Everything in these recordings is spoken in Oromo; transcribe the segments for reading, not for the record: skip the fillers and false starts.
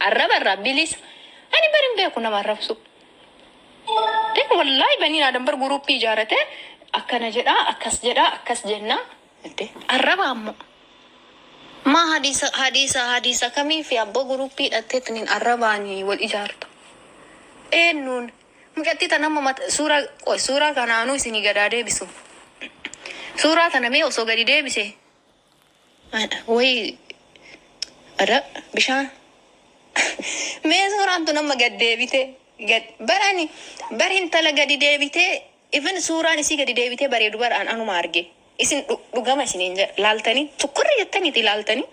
Arraba irraa bilisa. Ani bar hin beeku nama arrabsu. De wallaahi baniin Aadam bar guruppii ijaarate akkana jedhaa akkas jedhaa akkas jennaa. De arraba ammoo. Maa hadiisa hadiisa hadiisa kamii fi abboo guruppii hidhatteetiniin arrabaanii wal ijaarta. Eenyuun mucattii tana amma mata suuraa qoy suuraa kanaanuu isinii gadaa deebisu. Suuraa tana mee osoo gadi deebise wayi ada bishaan mee suuraan tun amma gad deebite gad bar ani bar intala gadi deebitee even suuraan isii gadi deebitee bareedu bar an anuma arge isin dhugama isiniin jedha laaltanii tukkurri jettaniiti ilaaltanii.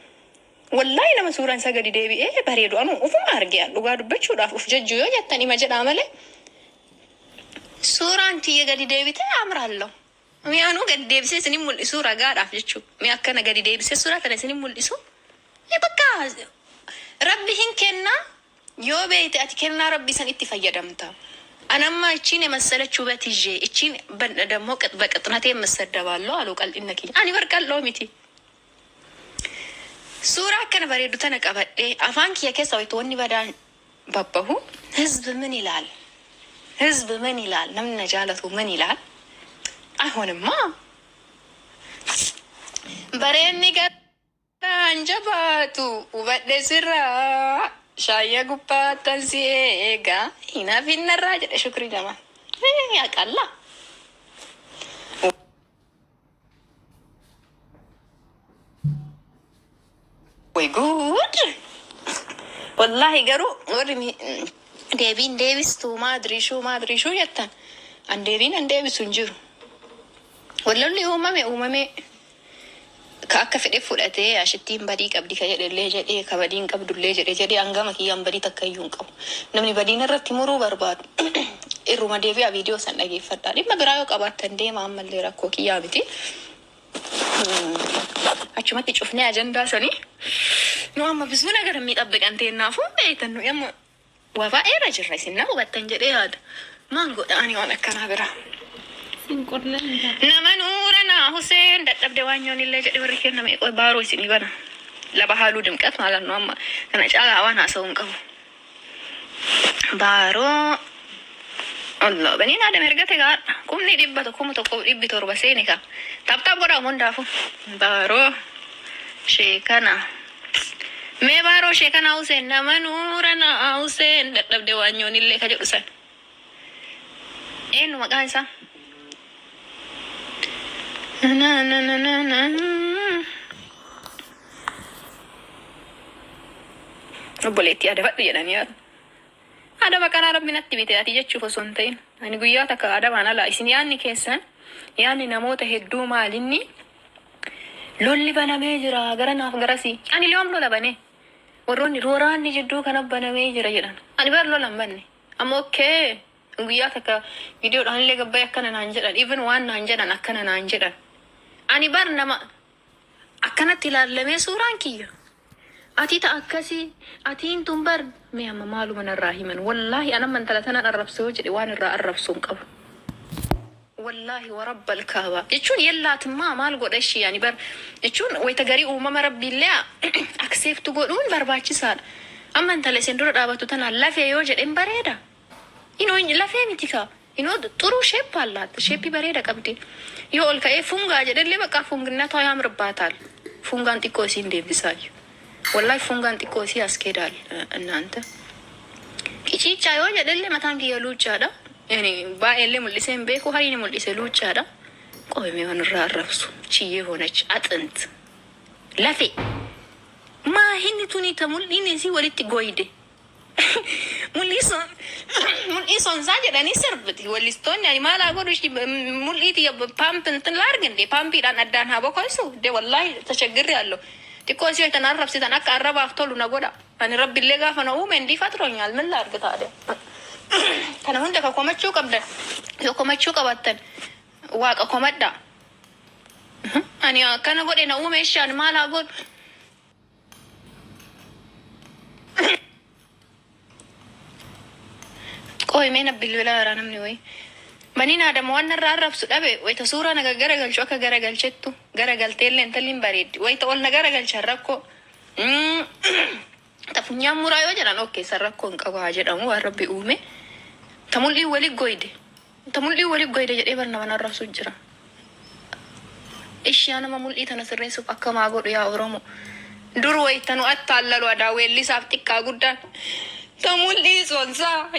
Wallaahi nama suuraan isaa gadi deebi'ee bareedu anu ufuma arge an dhugaa dubbachuudhaaf uf jajjuu yoo jettan ima jedhaa malee suuraan tiyya gadi deebitee amraallo mee anuu gadi deebisee isinin mul'isuu ragaadhaaf jechuu mee akkana gadi deebisee suuraa tana isinin mul'isu mee bakka rabbi hin kennaa yoo beeyte ati kennaa rabbii san itti fayyadamta an amma ichiin የመሰለች ውበት ይዤ እቺን ደግሞ በቅጥነቴ የምሰደባለሁ አሉ ቀልድነ kiyya ani bar qal'oo miti. Suuraa akkana bareeddu tana qabadhee afaan kiyya keessa wayita wanni badaan babbahu ህዝብ ምን ይላል? ህዝብ ምን ይላል? Namni na jaalatu ምን ይላል? አይሆንማ። Bareenni garaan jabaatu hubadhe sirraa shaayya gubbaattan si eega hin hafinnarraa jedhe Shukrii Jamaal. Yaaqalla. ወይ ጉድ! Wallaahi garuu warri deebiin deebistuu maadriishuu maadriishuu jettan an deebiin an deebisu hin jiru. Wallolli uumame uumame ka akka fedhe fudhatee ashittiin badii qabdi ka jedhellee jedhee ka badii hin qabdullee jedhe jedhee hangama kiyyaan badii takka iyyuu hin qabu. Namni badiin irratti muruu barbaadu irruma deebi'a viidiyoo san dhageeffadhaa. Dhimma biraa yoo qabaattan deema ammallee rakkoo kiyyaa miti. Achumatti cufnee ajandaa sanii nu amma ብዙ ነገር የሚጠብቀን teennaafuu beektan nu amma waa baay'eerra jirra isin na hubattan jedhee yaada. Maan godha ani waan akkanaa biraa. Sin qorlan. Nama nuura naa Huseen dadhabde waan nyoonillee jedhe warri kenname qoy baaroo isinii bana. Laba haaluu ድምቀት ማለት ነው. Amma kana caalaa waan haasa'uu hin qabu. Baaroo Allah baniin Aadam ergate gaadha. Kumni 100 1,107 seeni ka. Tap tap godhaa hundaafu. Baaroo sheekana. Mee baaroo sheekana Huseen nama nuura naa Huseen dadhabde waan nyoonillee ka jedhu san. Eenyu maqaan isaa? Na na na na na. Obboleettii adabadhu jedhanii yaadu. Adaba karaa rabbi natti bite ati jechuuf osoo hin ta'in. Ani guyyaa takka adabaan ala isin yaadni keessan yaadni namoota hedduu maalinni lolli banamee jira gara naaf garasii. Ani yoom lola banee? Warroonni waraanni jidduu kana banamee jira jedhan. Ani bar lola hin banne. Amma okay guyyaa takka viidiyoodhaan illee gabbaye akkana naan jedhan. Even waan naan jedhan akkana naan jedhan. Ani bar nama akkanatti ilaallamee suuraan kiyya. Ati ta akkasii atiin tun bar mee amma maaluma narraa himan wallaahi an amma intala tanan arrabsa yoo jedhe waan irraa arrabsu hin qabu. Wallaahi warabbal kaaba jechuun yellaatimmaa maal godha ishii ani bar jechuun wayita garii uumama rabbiillee accept godhuun barbaachisaadha. Amma intala isin dura dhaabattu tanaan lafee yoo jedhen bareeda. Inoo lafee miti kaa. Inoo ጥሩ shape አላት shape bareeda qabdi. Yoo ol ka'ee fungaa jedhellee bakka funginnatu ያምርባታል. Fungaan xiqqoo isiin deebisaayu. Wallahi fungaan xiqqoo isii ያስኬዳል እናንተ. Qiciichaa yoo jedhellee mataan kiyya luuccaadha. Yani baay'eellee mul'isee hin beeku hariini mul'ise luuccaadha. Qoomee waan irraa arrabsu chiyyee ሆነች አጥንት lafee maa hinni tuni ta mul'iin isii walitti goyde. Mul'ii sonsaa jedhanii sirbiti. Wallistoonni ani maal haa godhu ishii mul'ii tiyya ፓምፕ እንትን ላድርግ እንዴ paampiidhaan addaan haa bokoysu de wallaahi ተቸግሬ ያለሁ xiqqoo isii tan arrabsitan akka arrabaaf tolu na godha. Ani rabbillee gaafa na uume እንዲህ ፈጥሮኛል ምን ላድርግ ታዲያ? Kana hunda ka komachuu qabdan yoo komachuu qabaattan waaqa komadhaa. Ani akkana godhe na uume ishee ani maal haa godhu? Qoy mee na bilbilaa jira namni wayii. Baniin Aadam waan narraa arrabsu dhabe wayita suuraa na garagalchu akka garagalchettu garagalteellee intalli hin bareeddi wayita ol na garagalchan rakkoo. Ta funyaan muraa yoo jedhan okay san rakkoo hin qabu haa jedhamu waan rabbi uume. Ta mul'iin wali goyde. Ta mul'iin wali goyde jedhee bar nama arrabsu jira. Ishii nama mul'ii tana sirreessuuf akka maa godhu yaa Oromo. Dur wayita nu attaallalu adaa weellisaaf xiqqaa guddaan. Ta mul'ii sonsaa.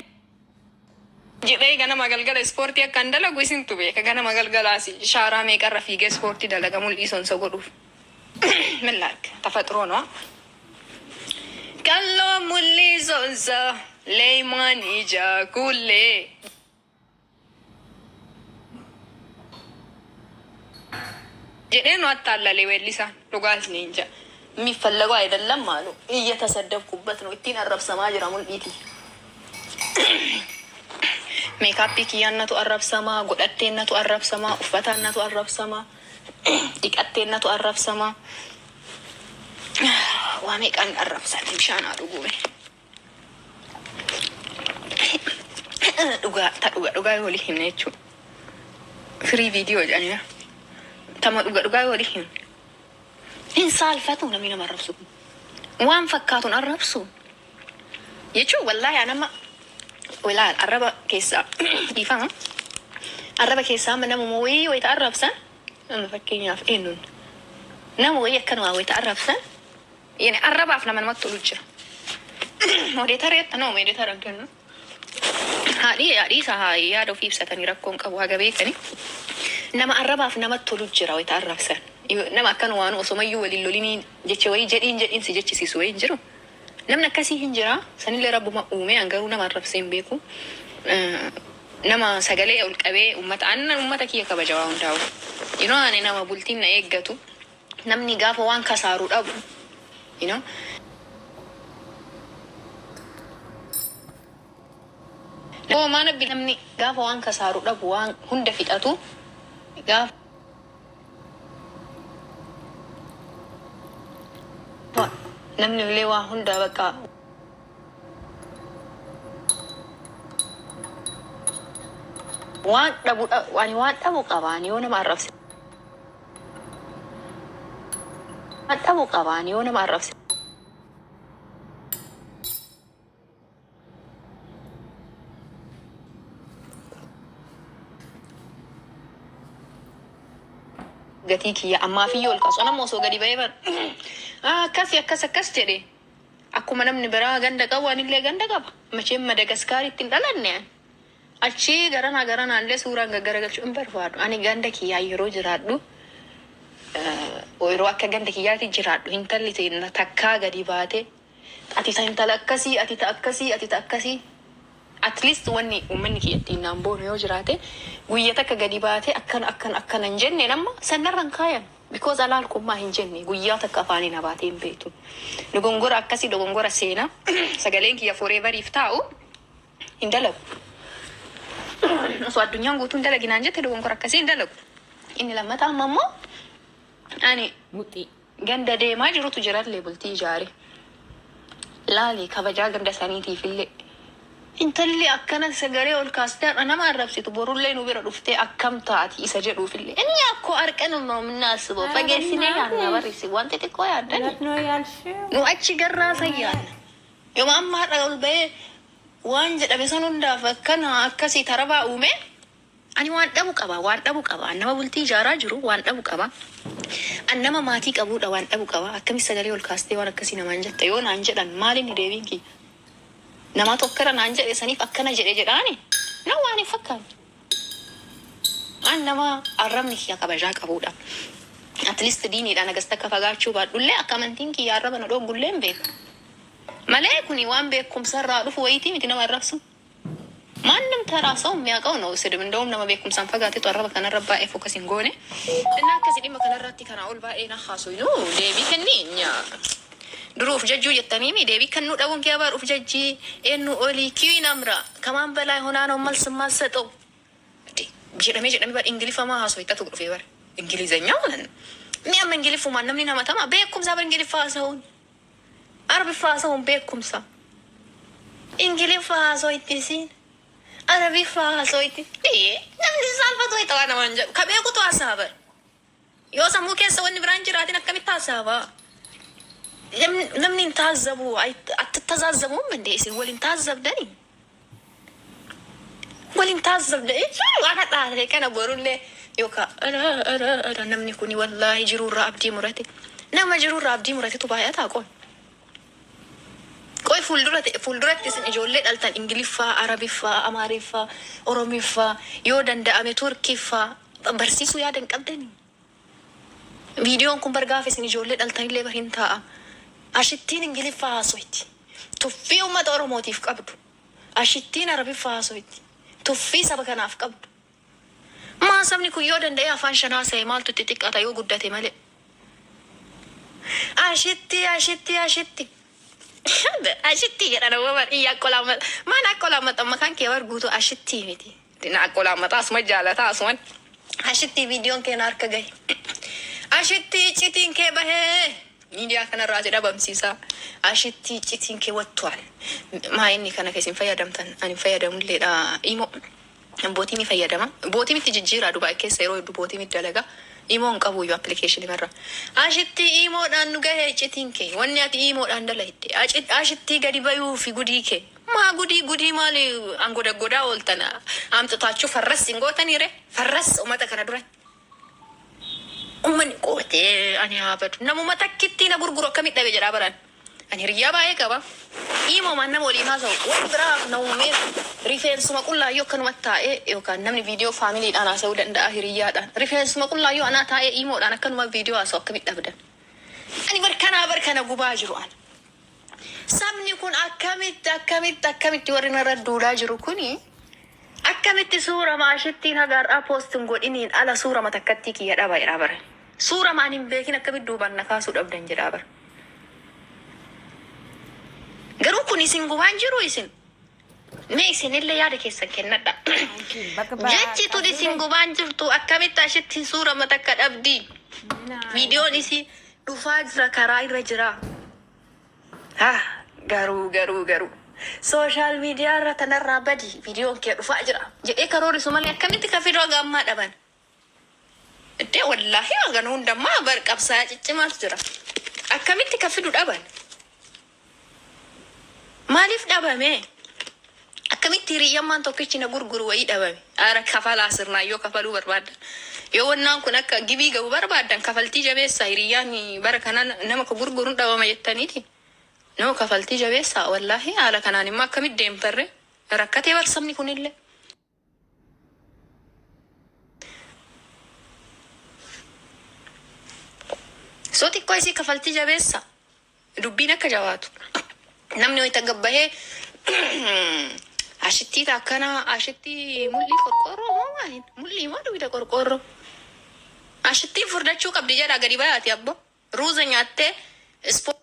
Jedhee ganama galgala ispoortii akka hin dalagu isintu beeka. Ganama galgalaas shaaraa meeqarra fiigee ispoortii dalaga mul'ii sonsa godhuuf. ምን ላድርግ? ተፈጥሮ ነው። Qalloo mul'ii sonsa leeymaan ija kuullee. Jedhee nu attaallalee weellisaan dhugaas ni hin jedha. የሚፈለገው አይደለም አሉ። እየተሰደብኩበት ነው። ittiin arrabsamaa jira mul'iiti. Meekaappii kiyyaannatu arrabsamaa, godhatteennatu arrabsamaa, uffataannatu arrabsamaa, dhiqatteennatu arrabsamaa. Waa meeqaan arrabsan bishaan haa dhugume. Dhugaa ta dhugaa dhugaa yoo walii himne jechuudha. Firii viidiyoo jedhanii tama dhugaa dhugaa yoo walii himne. Hin saalfatu namni nama arrabsu kun. Waan fakkaatuun arrabsu. Jechuun wallaahi anama ilaal arraba keessaa dhiifama. Arraba keessaa amma nama wayii wayita arrabsan amma fakkeenyaaf eenyuun nama wayii akkanumaa wayita arrabsan yani arrabaaf nama namatti tolu jira. Moderator jetta no moderator hin kennu. Haadhii haadhii isaa haa yaada ofii ibsatanii rakkoon qabu haga beekani. Nama arrabaaf namatti tolu jira wayita arrabsan. Nama akkanumaan osomayyuu waliin lolinii jecha wayii jedhiin jedhiin si jechisiisu wayii hin jiru. Namni akkasii hin jira. Sanillee rabbuma uume an garuu nama arrabsee hin beeku. Nama sagalee ol qabee uummata annan uummata kiyya kabaja waa hundaa'u. You know ani nama bultiin na eeggatu. Namni gaafa waan kasaaru dhabu. You know. Mana namni gaafa waan kasaaru dhabu waan hunda fixatu gaafa namni illee waa hunda bakka waan dhabu ani waan dhabu qabaan yoo nama arrabse waan dhabu qabaan yoo nama arrabse. Gatii kiyya ammaa fi ol kaasu nama osoo gadi ba'ee bar akkas akkas akkas jedhe akkuma namni biraa ganda qabu anillee ganda qaba. Macheen Madagaskaaritti hin dhalanne ani. Achii garanaa garanaa illee suuraan gaggaragalchuu hin barbaadu. Ani ganda kiyyaa yeroo jiraadhu yeroo akka ganda kiyyaatti jiraadhu intalli ta'e takkaa gadi baate ati ta intala akkasii ati ta akkasii ati ta akkasii at least wanni uummanni kiyya ittiin naan boonu yoo jiraate guyya takka gadi baate akkana akkana akkana hin jenne nama sanarran kaayan because alaalkummaa hin jenne guyyaa takka afaaniin habaatee hin beektu. Dogongora akkasii dogongora seenaa sagaleen kiyya foreeveriif taa'u hin dalagu. Osoo addunyaan guutuun dalaginaan jette dogongora akkasii hin dalagu. Inni lammataa amma immoo ani Muxii. Ganda deemaa jirutu jirallee bultii ijaare. Laali kabajaa ganda saniitiif illee. Intalli akkana sagalee ol kaastee har'a nama arrabsitu borullee nu bira dhuftee akkam taati isa jedhuufillee. Inni akkoo arqan ነው የምናስበው fageessinee yaadna barreessi waan xixiqqoo yaaddani. እውነት ነው ያልሽው? Nu achi garraa san yaadna. Yooma amma har'a ol ba'ee waan jedhame san hundaaf akkana akkasii tarabaa uume ani waan dhabu qaba waan dhabu qaba. An nama bultii ijaaraa jiru waan dhabu qaba. An nama maatii qabuudha waan dhabu qaba. Akkamitti sagalee ol kaastee waan akkasii namaan jetta yoo naan jedhan maal inni deebiin kiyya? Nama tokkora naan jedhe saniif akkana jedhe jedhaani na waan hin fakkaatu. An nama arrabni kiyya kabajaa qabuudha. At least diiniidhaan agas takka fagaachuu baadhullee akka amantiin kiyya arraba na dhoggullee hin beeku. Malee kuni waan beekumsarraa dhufu wayitii miti nama arrabsu. ማንም ተራ ሰው የሚያውቀው ነው ስድብ። እንደውም nama beekumsaan fagaatetu arraba kanarra baay'ee focus hin goone. እና akkasii dhimma kanarratti kana ol baay'ee na haasofnu deebii kenni duruu uf jajjuu jettaniimi deebii kennuu dhabuun kee baar uf jajjii eenyu olii kiwi namra ከማን በላይ ሆና ነው መልስ የማትሰጠው jedhamee jedhamee bar ingiliffamaa haasofitatu dhufee bar እንግሊዘኛ ማለት ነው። Inni amma ingiliffumaan namni nama tama beekumsa bar ingiliffaa haasa'uun arabiffaa haasa'uun beekumsa ingiliffaa haasa'u ittisiin arabiffaa haasa'u itti namni saalfatu wayita waan namaan jedhu ka beekutu haasa'a bar yoo sammuu keessa wanni biraan jiraatin akkamitti haasa'a? Namni hin taazzabu, attitazaazamuum እንዴ isin wal hin taazzabdanii? Wal hin taazzabda jechuun waan hadhaa kana borullee yookaan ara ara namni kuni wallaahi jiruurraa abdii murate, nama jiruurraa abdii muratetu baay'ataa. Qoy qoy, fuulduratti isin ijoollee dhaltan Ingiliffaa, Arabiffaa, Amaariffaa, Oromiffaa, yoo danda'ame Turkiffaa barsiisuu yaada hin qabdanii? Viidiyoon kun bargaafa isin ijoollee dhaltanillee bar hin taa'a. Ashittiin Ingiliffaa haasoyti. Tuffii uummata Oromootiif qabdu. Ashittiin Arabiffaa haasoyti. Tuffii saba kanaaf qabdu. Maa sabni kun yoo danda'e afaan shan haasa'e, maaltu itti xiqqaata yoo guddate malee? Ashitti, ashitti, ashitti. Ashitti jedha nama bar iyya akkolaamata. Maan akkolaamata? Maqaan kee bar guutuu ashittii miti. Na akkolaamata, asuma jaalata asuman. Ashitti, viidiyoon kee na harka gahe. Ashitti, iccitiin kee bahee. Miidiyaa kanarraa si dhabamsiisa. Ashitti, iccitiin kee wattuwaal. Maa inni kana keessin fayyadamtan? Ani fayyadamulleedha. Imo bootii fayyadama. Bootii miti jijjiiraa, Dubaay keessa yeroo hedduu bootii miti dalaga. Imo hin qabu iyyuu application marra. Ashitti, imoodhaan nu gahee iccitiin kee. Wanni ati imoodhaan dalagde. Ashittii gadi bayuu fi gudii kee. Maa gudii gudii maali angoda godaa ooltan amxitaachuu farras hin gootaniire, farras uummata kana duratti. Uummanni qootee ani haa badu. Namuma takkitti na gurguru akkamitti dhabe jedhaa baran. Ani hiriyyaa baay'ee qaba. Imomaan nama waliin haasa'u. Wanti biraa namumee rifeensuma qullaayyoo akkanumatti taa'ee yookaan namni viidiyoo faamiliidhaan haasa'uu danda'a hiriyyaadhaan. Rifeensuma qullaayyoo anaa taa'ee imoodhaan akkanuma viidiyoo haasa'u akkamitti dhabdan? Ani barkanaa barkana gubaa jiru ana. Sabni kun akkamitti akkamitti akkamitti, warri narra duulaa jiru kuni akkamitti suura maashittiin haga har'aa post hin godhiniin ala suura matakkattii kiyya dhaba jedhaa bara. Suura maan hin beekin akkamitti duubaan na kaasuu dhabdan jedhaa bara. Garuu kun isin gubaan jiru isin. Mee isinillee yaada keessan kennadha. Jechi tun isin gubaan jirtu, akkamitti ashittiin suura matakka dhabdi? Viidiyoon isii dhufaa jira, karaa irra jira. Ha, garuu garuu garuu social media irra tanarraa badi, viidiyoon kee dhufaa jira jedhee karoorisu malee akkamitti ka fidoo gammaa dhaban? Iddee wallaahi hagan hundammaa bar qabsaa ciccimaatu jira. Akkamitti ka fidu dhaban? Maaliif dhabame? Akkamitti hiriyyammaan tokkichi na gurguru wayii dhabame? Ara kafalaa sirnaa yoo kafaluu barbaaddan. Yoo wannaan kun akka gibii gahu barbaaddan, kafaltii jabeessaa. Hiriyyaan bara kana nama ka gurguruun dhabama jettaniiti. Nama kafaltii jabeessaa, wallaahi haala kanaan immoo akkamitti deemtarre? Rakkatee bar sabni kunillee. Soo xiqqoo isii kafaltii jabeessa. Dubbiin akka jabaatu. Namni wayita gabbahee ashittii akkana, ashittii mul'ii qorqoorroo moo maaliin? Mul'ii moo dugda qorqoorroo? Ashittiin furdachuu qabdi jedha, gadi bayaati abbo. Ruuza nyaattee ispoortiin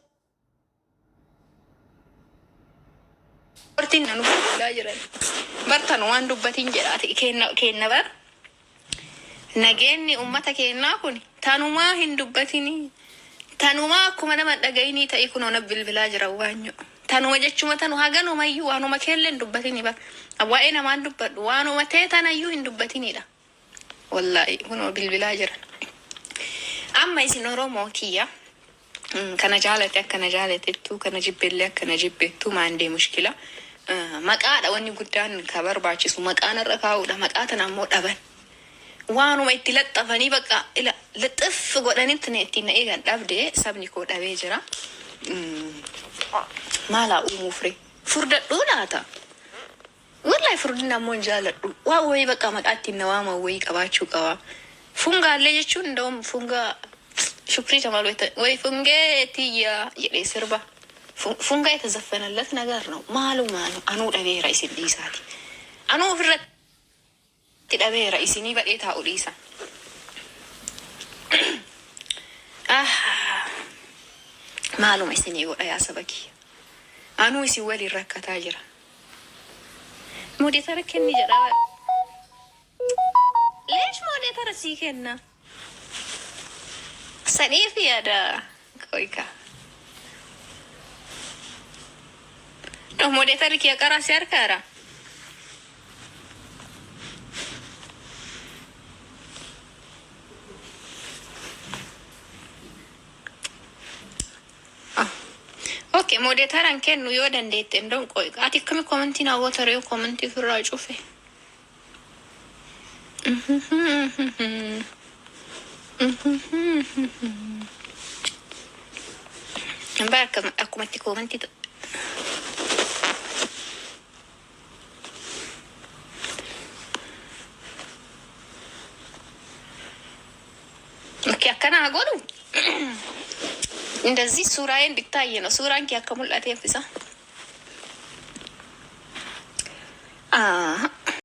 nu fuudhaa jiran. Bartan waan dubbatiin jedhaati kenna kenna bar. Nageenyi uummata keenyaa kun tanumaa hin dubbatinii. Tanumaa akkuma nama hin dhagayinii ta'ii, kunoo na bilbilaa jira waanyo. Tanuma jechuma tanu haganumayyuu waanuma keellee hin dubbatinii bar. Waa'ee namaan dubbadhu, waanuma ta'e tanayyuu hin dubbatinidha. Wallaahi kunoo bilbilaa jiran. Amma isin Oromoo kiyya, kana jaalate akkana jaalatettu, kana jibbellee akkana jibbettu, maandee mushkila. Maqaadha wanni guddaan ka barbaachisu, maqaan irra kaa'uudha, maqaa tana ammoo dhaban. Waanuma itti laxxafanii bakka ila lixxif godhanitti na ittiin na eegan dhabde, sabni koo dhabee jira. Maalaa uumuuf ree? Furdadhuu laata? Wallahi furdina ammoo hin jaaladhu. Waan wayii bakka maqaa ittiin na waaman wayii qabaachuu qaba. Fungaallee jechuun ndawum fungaa shukrii tamal ወይ fungee tiyya jedhee sirba. Fungaa የተዘፈነለት ነገር ነው። Maalu maalu anuu dhabeera, isin dhiisaati. Anuu ofirratti dhabeera, isinii badhee taa'u dhiisa. Ah, maaluma isinii godha yaa saba kiyya? Anuu isin waliin rakkataa jira. Moderator kenni jedha. Leesh moderator sii kenna. Saniif yaada qoyka. No, moderator kiyya qaraa si harkaara. Ah. Okay, moderatoraan kennu yoo dandeette indoon qoy. Ati akkami commentii naa goota ree commentii ofirraa cufe. Bara akkumatti commentii Okay, akkana haa godhu. እንደዚህ ሱራዬ እንዲታይ ነው። Suuraan kee akka mul'ateef isa.